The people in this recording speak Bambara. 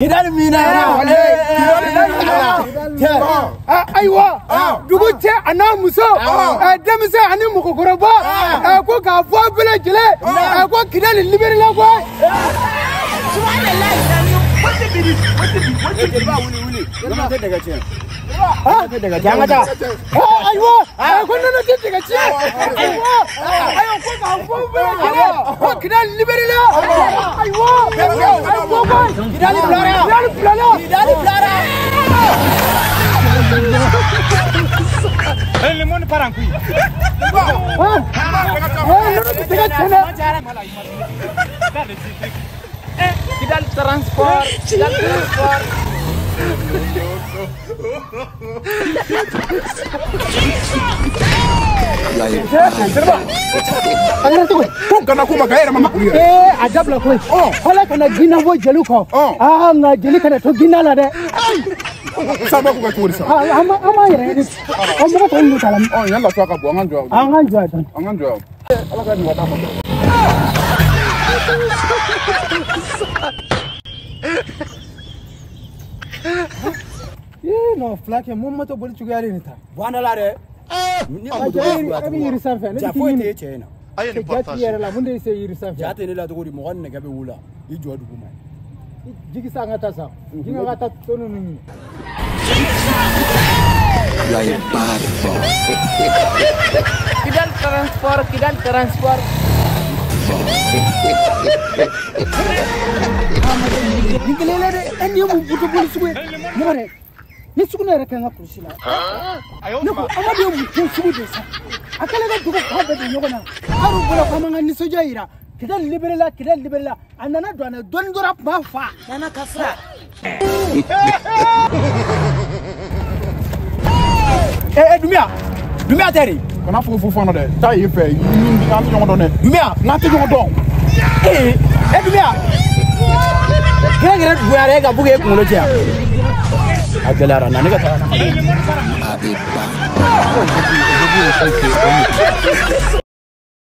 Kidali minara ayiwa dugu cɛ a n'a muso denmisɛn ani mɔgɔkɔrɔba ko k'a fɔ bɛɛ lajɛlen ko Kidali libéré la koyi. Ayiwa ko nɔnɔ tɛ dɛgɛ tiɲɛ ayiwa ayiwa ko k'a fɔ bɛɛ lajɛlen ko Kidali libéré la ayiwa ko Kidali bilara Kidali bilara Kidali bilara. Le monde part en couille. Kidal transport, Kidal transport. A dabila koyi. Ala kana ginna bɔ jeliw kɔ. Aa nka jeli kana to ginna la dɛ. Saba ko ka cogo di sa? An b'an yɛrɛ ɲini. An mɔgɔ tɔ ninnu ta la. Yan lafiya ka bon, an k'an jɔ yan. An k'an jɔ yan. An k'an jɔ yan. Ala ka ɲuman d'a ma. Ii non fulakɛ mun moto boli cogoya de nin ta. Bɔ an da la dɛ. Ni e bɛ yiri sanfɛ ne bɛ k'i ɲini. Ja foyi t'e cɛ in na. Ja t'i yɛrɛ la mun de se yiri sanfɛ. Ja tɛ ne la cogo di mɔgɔ nɛgɛ bɛ wula i jɔ dugu ma. Jigi sa an ka taa sa. Jigi ka taa to ninnu ɲini. Kidal transport, Kidal transport. Ni kelen dɛ e nin ye mun buto boli sugu ye mɔgɔ dɛ ni sugunɛ yɛrɛ kɛ n ka kulusi la ne ko Amadu ye mun kɛ sugu de sa a kɛlen ka dugu fan bɛɛ don ɲɔgɔn na hali u bolo k'an b'an ka nisɔndiya yira Kidali libéré la Kidali libéré la a nana don a na dɔɔni dɔrɔn a tun b'a fa. Nana ka fura. Dumbuya Dumbuya tɛ de. Kana fɔ fo fana dɛ taa yen fɛ an tɛ ɲɔgɔn dɔn dɛ. Dumbuya n'an tɛ ɲɔgɔn dɔn. Dumbuya. Kira yɛrɛ bonyara e ka pour que e kunkolo cɛ. A gɛlɛyara na ne ka taa.